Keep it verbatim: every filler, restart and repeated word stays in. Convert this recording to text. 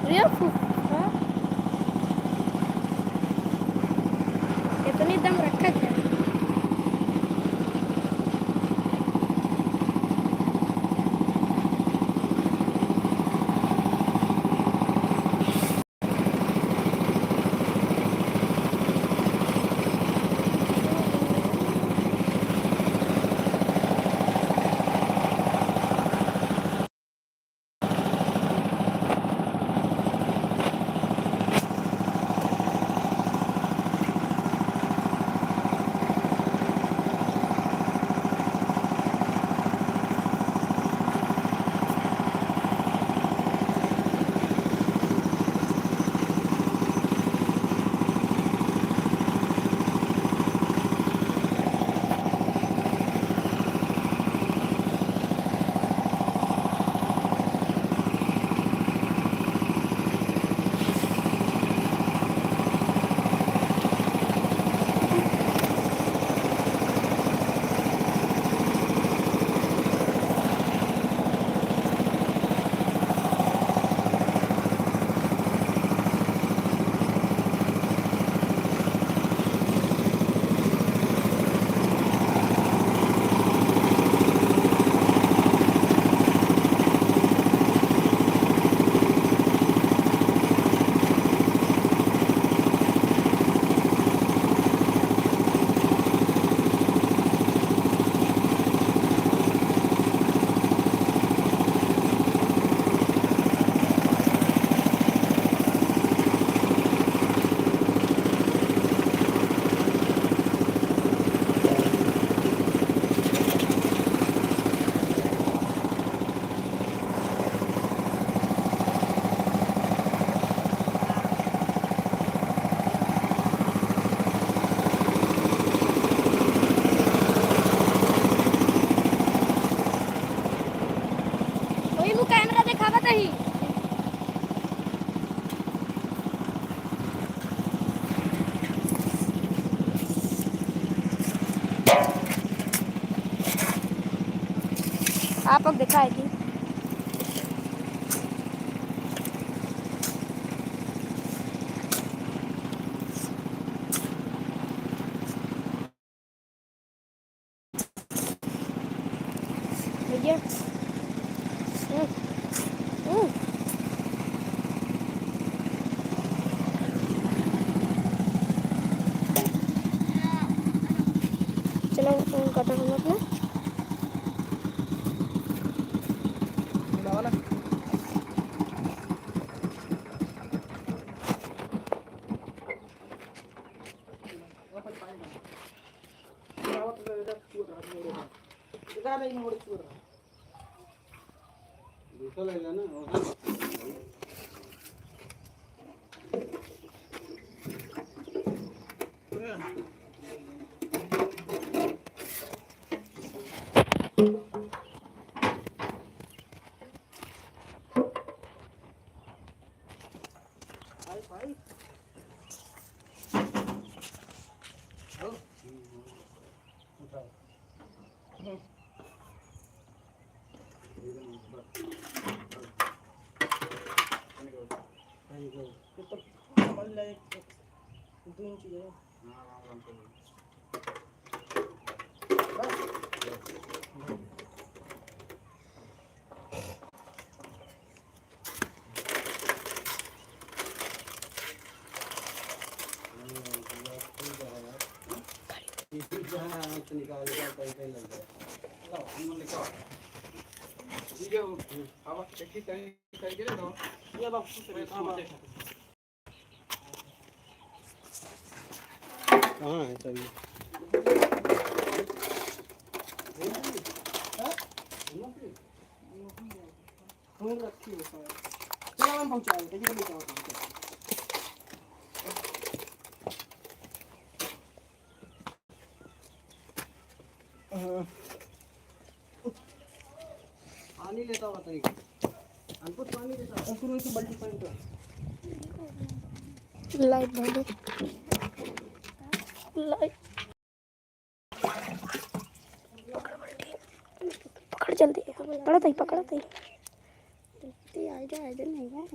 अरे फूफा, कितनी दम रखत है। वही मुँह कैमरा देखावत ही। आप लोग देखा है कि भैया। हम्म। हम्म। चलो, फोन काटो हम अपना। दूसरा ले लेना, और कहाँ है सर ये? फोन रखी हो सर। चलो, हम पहुँचाओ, देखिए, पहुँचाओ, पहुँचाओ। हाँ। पानी लेता हुआ तरीका। अंकुर, पानी लेता हुआ। अंकुर, वही तो बाल्टी पानी का। लाइट बंद है। लाइट। पकड़ जल्दी। पकड़ तई, पकड़ तई। जल्दी आ जा, आ जा, नहीं आ।